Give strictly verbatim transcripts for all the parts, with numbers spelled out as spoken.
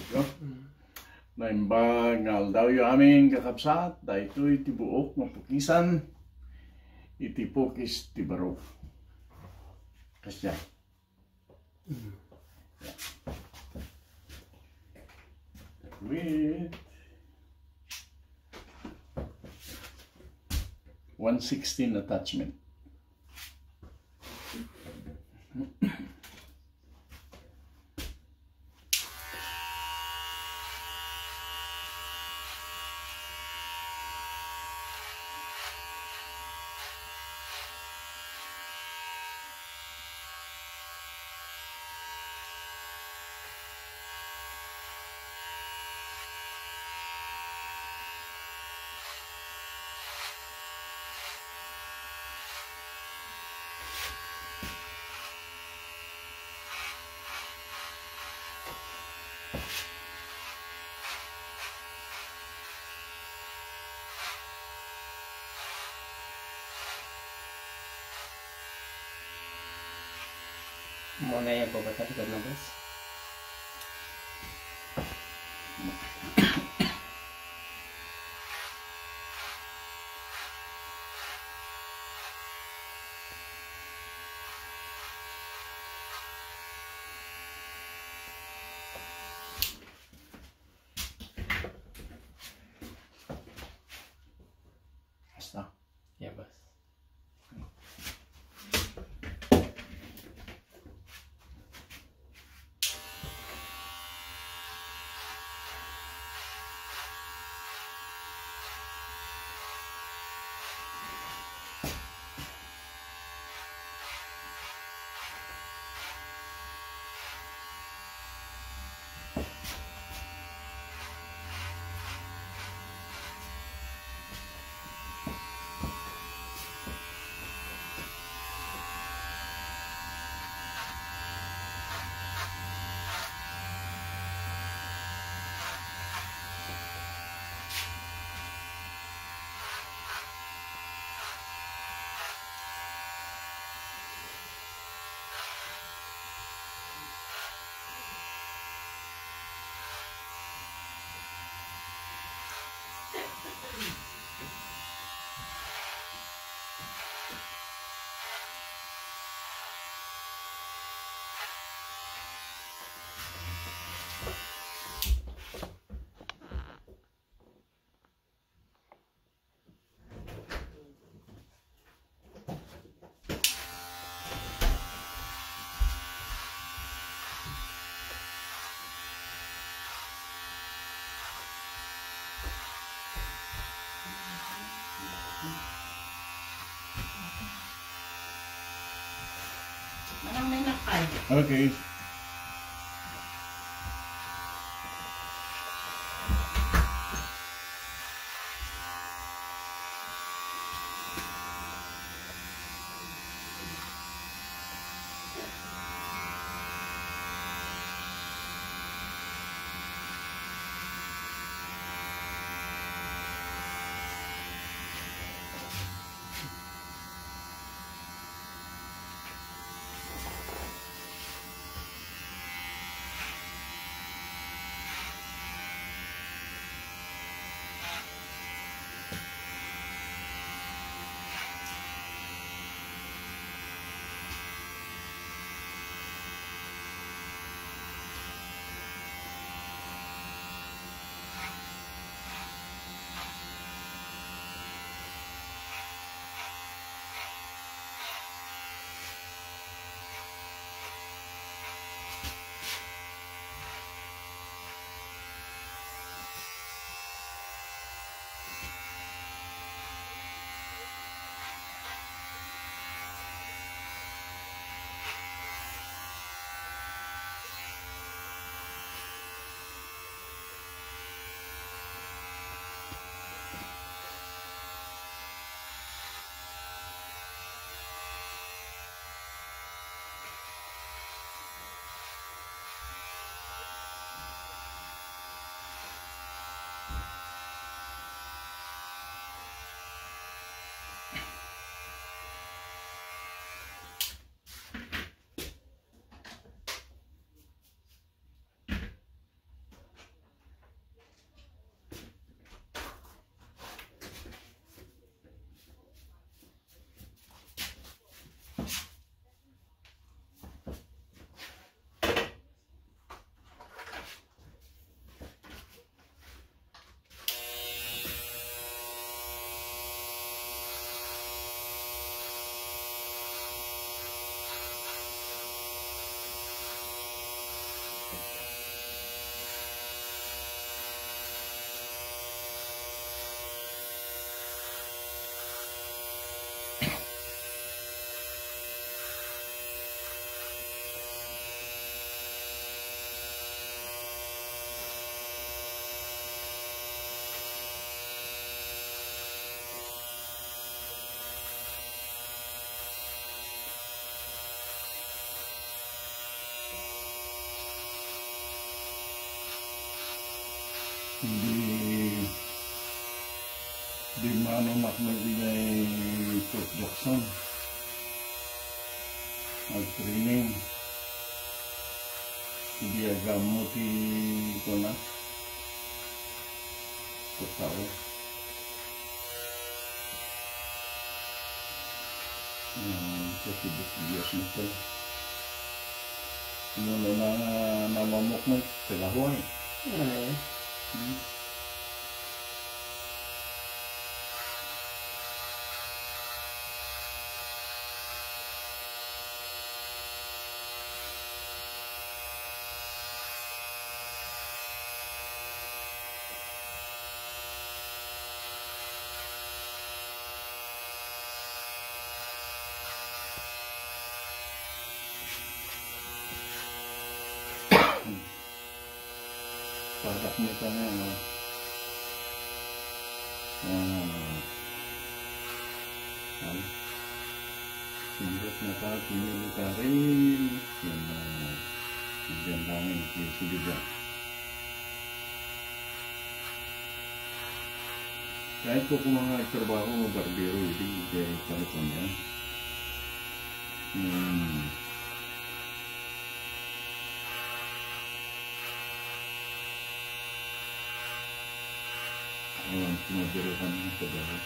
No? Mm. Naimbag nga aldawyo amin, kakabsat, daytoy ti buok nga pukisan iti pukis ti baro. Kasdiay. Mm. With one sixteen attachment. Muna yung pagkatalikod ng bus. Basta. Yeah, boss. Manang may nakay. Okay. Di, di manumak na idiay Fort Jackson. Mag-training. Idi agamo ti kuna. Tattao. Hmm, kasi bukiyas mo to. Ano na, namamok mo, taga Hawaii. Ay. Hmm. Padak mo ita nga, no? Ah, ay. Sumrot na ta, pinili ka rin. Yan na. Diyan lang yung sige dyan. Kahit ko kung mga trabaho mo, barbero, hindi kaya yung California. Hmm. Alam, pinabiro kami ng trabaho.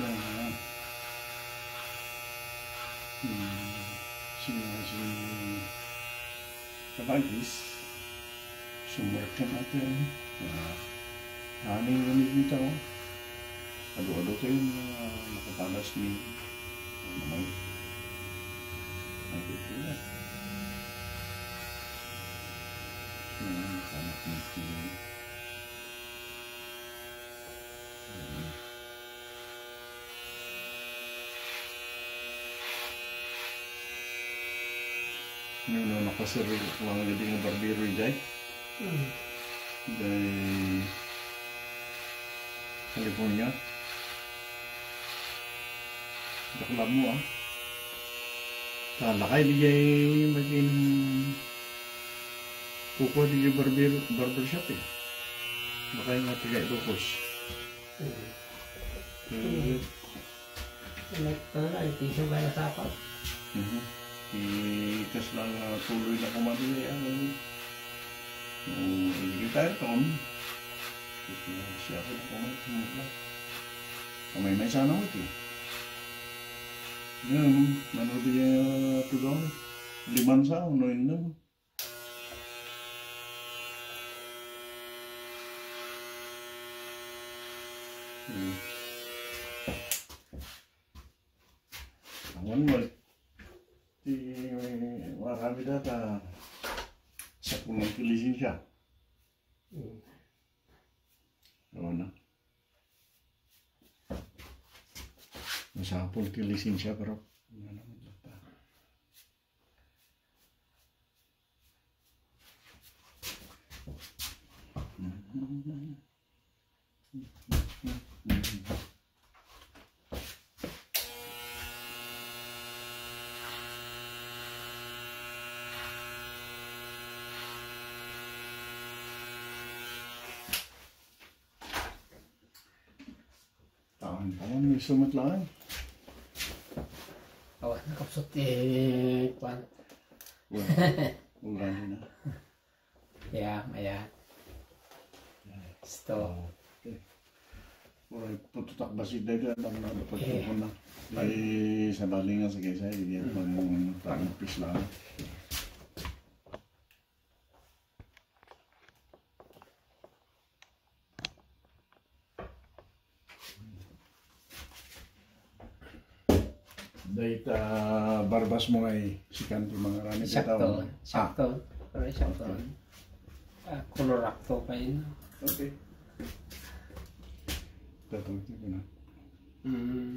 Yan na. Hmm. Sino nga si Kabagis? Sumulat ka natin. Ah, ano yung gamit nito? Ado-ado kayo mga makapalas ni ano may. Ang tutulad. Yung anak ni Pinoy. Ngayon, no, nakasiril lang yung nga barbero, jay. Hmm. Jay California. Dakla mo, ah. Talakay, di jay maging kuko, di jay barbero, barbershop, eh. Bakay nga taga Ilocos. Hmm. Hmm. Ano, ano na, iti siya ba nasapa? Mhm. Ikas lang, ah, tuloy na kumadi, eh, ang, mm, retire toon. Kasi siya ko na kumadi, tumutla. Kamay may sana mo ito. Yan, ano di, ah, ito daw? Liman sa, ano yun daw? Hmm. Awan mo, ti marami data sa pulang ti lisensya. Hmm. Awan na. Masapul ti lisensya, pero ano naman data? Taon, taon, may sumat lang. Awan, nakapsot ti kuan. Wala. Wala na. Ya, maya. Sto. Okay. Uray, pututak basit dahil ka, bang na, pagpupun na. Eh. Di, sabali nga, sige, sa, hindi, hmm, pag, pag, pis lang. Dayta barbas mo ngay sikan ti mangaramid. Siakton. Ah. Siakton. Pero siakton. Okay. Ah, kolorakto pa yun. Okay. Tatawag ko na. Mm.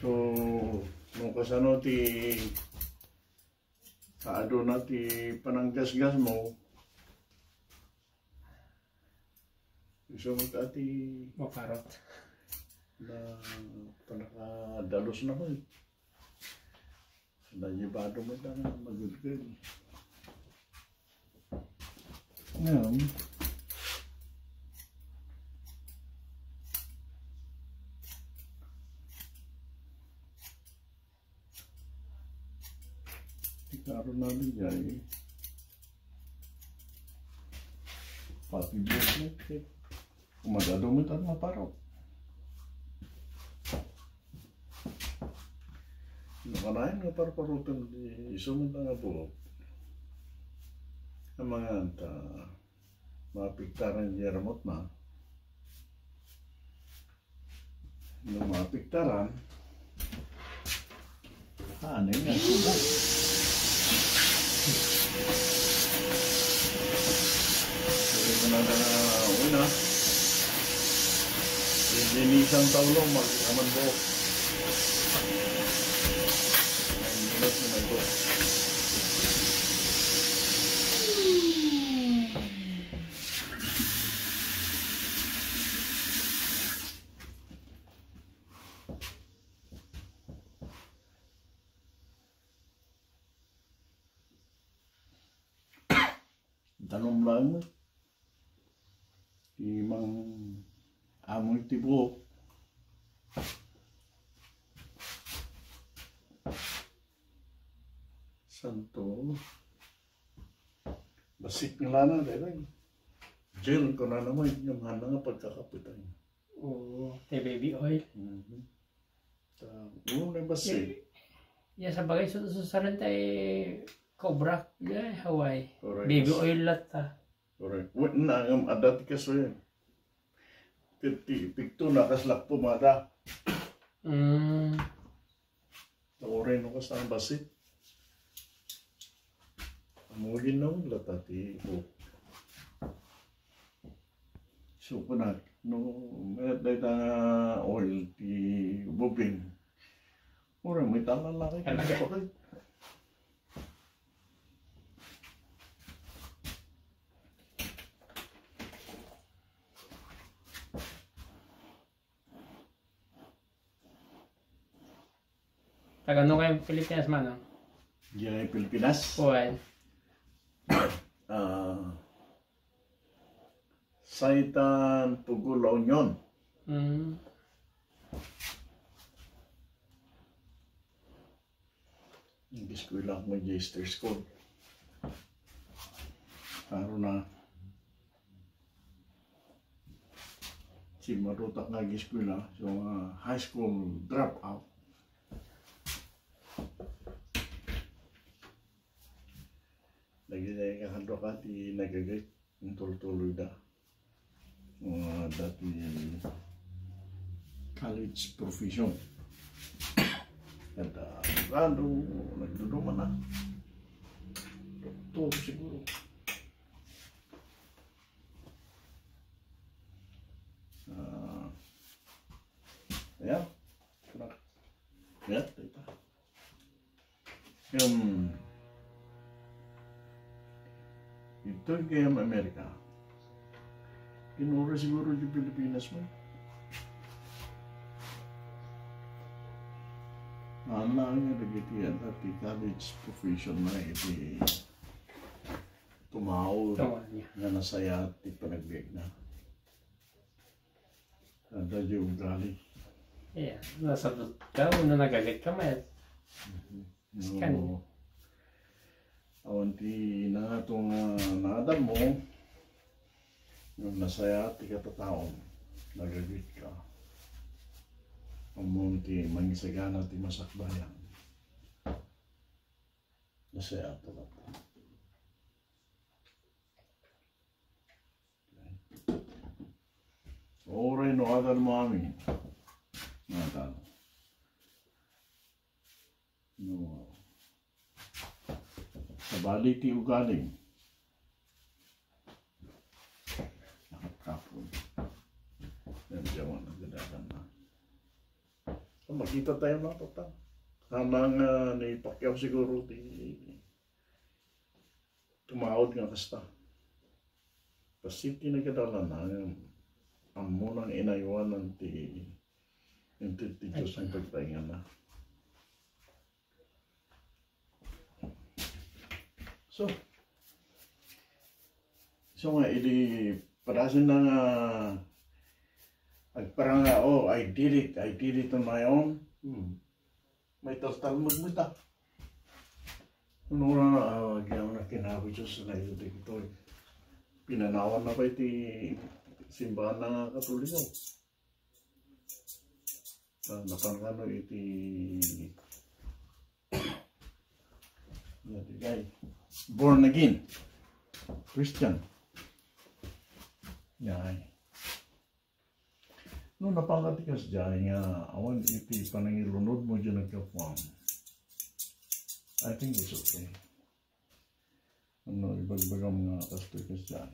So, no kasano ti kaaduna ti pananggasgasmo, isu met ti maparot. Na panakadalus na ko eh. Nayibado met nga magudgud. Ngem, ti kaaro na diay, pati buok met, eh. Kumadado met a maparot. No kanayon nga parparoten ti isu met nga buok, amangan ta maapektaran diay ramutna. No maapektaran, ano nga subo? Sige ko na na una. Linisan tayo lang, mag-aman buhok. Ang init na ito. Danum laeng met ti mang-amoy ti buok. Santo. Bassit nga lana, daytoy. Gel, kunana met, nga mahal nga pagkakapitan. Oo, ti baby oil. Mhm. Ta, oo, nga bassit. Ya, ya, sabagay, su-, susaran tay Cobra, ya, Hawaii. Correct. Baby oil latta. Correct. Wait na, um, adda ti kaso yan. Ti, ti, pigto na, kas lakpo mada. Mm. Uray no kasta nga bassit. Ammoy no, latta ti ipo. So, kunak, no, mayat dayta nga oil ti ubing. Uray, may talalaki. Talaga. Taga no kayo Pilipinas, Manong? Diay Pilipinas? Kuwan. Ah, Saitan, Pugo, La Union. Mm. Nag-eskwela ako nga J S T school. Kaaro na. Simmarutak nga ag-eskwela, so, ah, high school dropout. Dagiti kakadua ka ti nagagayat, intultuloyda. Mga dati college profession. Kada abogado, nagduduma na. Doktor siguro. Ah, ayan. Ayan, ito. Yung ito kayam Amerika. Kinuri siguro di Pilipinas mo. Ana nga dagiti anda ti college profession na iti tumao. Tumao niya. Nga nasaya ti panagbiag na. Anda di ugali. Iya, nasabot ka, no nagalit ka, may Scan. No. Awan ti nangato nga naadal mo, nga nasaya ti katataom, nagagit ka. Ammom ti mangisagana ti masakbayan. Nasaya ti latta. Uray no adal mo amin. Nga adal. No. Sabali ti ugalim. Nakapkapon. Yan siya mga nagdadagan na. So, makita tayo mga papa. Sana nga ni Pacquiao siguro ti tumaod nga kasta. Kasi ti nagkadalana, ammo nang inaywanan ti, ti, ti Diyos ang pagtaingan na. So, so nga, idi padasin na nga agparang nga, "Oh, I did it, I did it on my own." Hmm. May taltalmud mo ta. Ano na, ah, agyaw na kinabi Diyos na ito, ito. Pinanawan na pa iti simbahan na Katoliko. Ah, napangano iti, iti kay born again Christian. Yan. No, napangatikas diay nga awan iti panangilunod mo diay nagkapuam. I think it's okay. Ano, ibagbagam nga kastoy kas diay.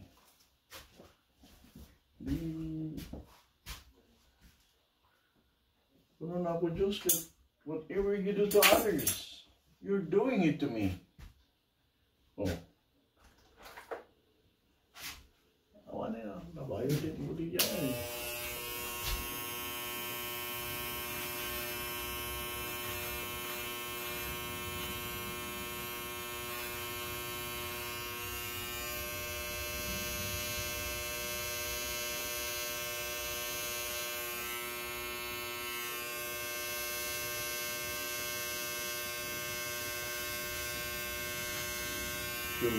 Di, ano na ako, Diyos, ka, whatever you do to others, you're doing it to me. Oh. Awan na yan. Nabayo din mo din yan. So,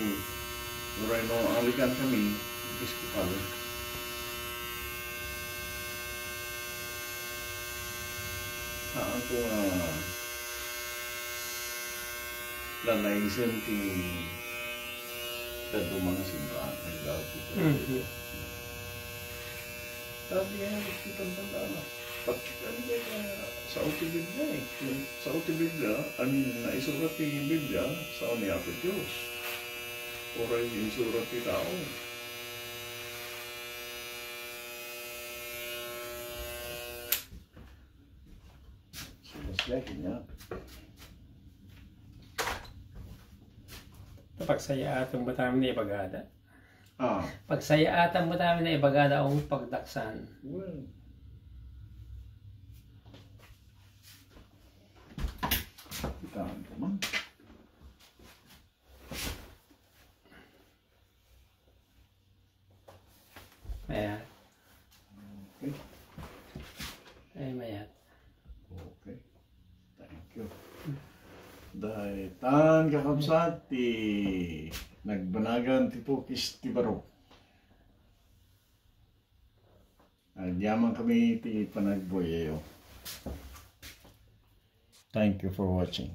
uray no, alikan kami, Episcopal. Saan ko nga lalaisen ti dadduma nga simbahan, ay daw ti Mhm. Dati nga, nagkitang tanda na. Pag, ano ba yung, ah, sao ti Biblia eh. Yung sao ti Biblia, I mean, naisurat ti Biblia, sao ni Apo Diyos. Uray insurat ti tao. So, mas yakin niya. Pagsayaatan ba tayo na ibagada? Ah. Pagsayaatan mo tayo na ibagada ang pagdaksan. Well. Ikaw naman. Ayan. Okay. Ay, mayat. Okay. Thank you. Daytan kakabsat ti nagbanagan ti pukis ti baro. Agyaman kami ti panagbuyayo. Thank you for watching.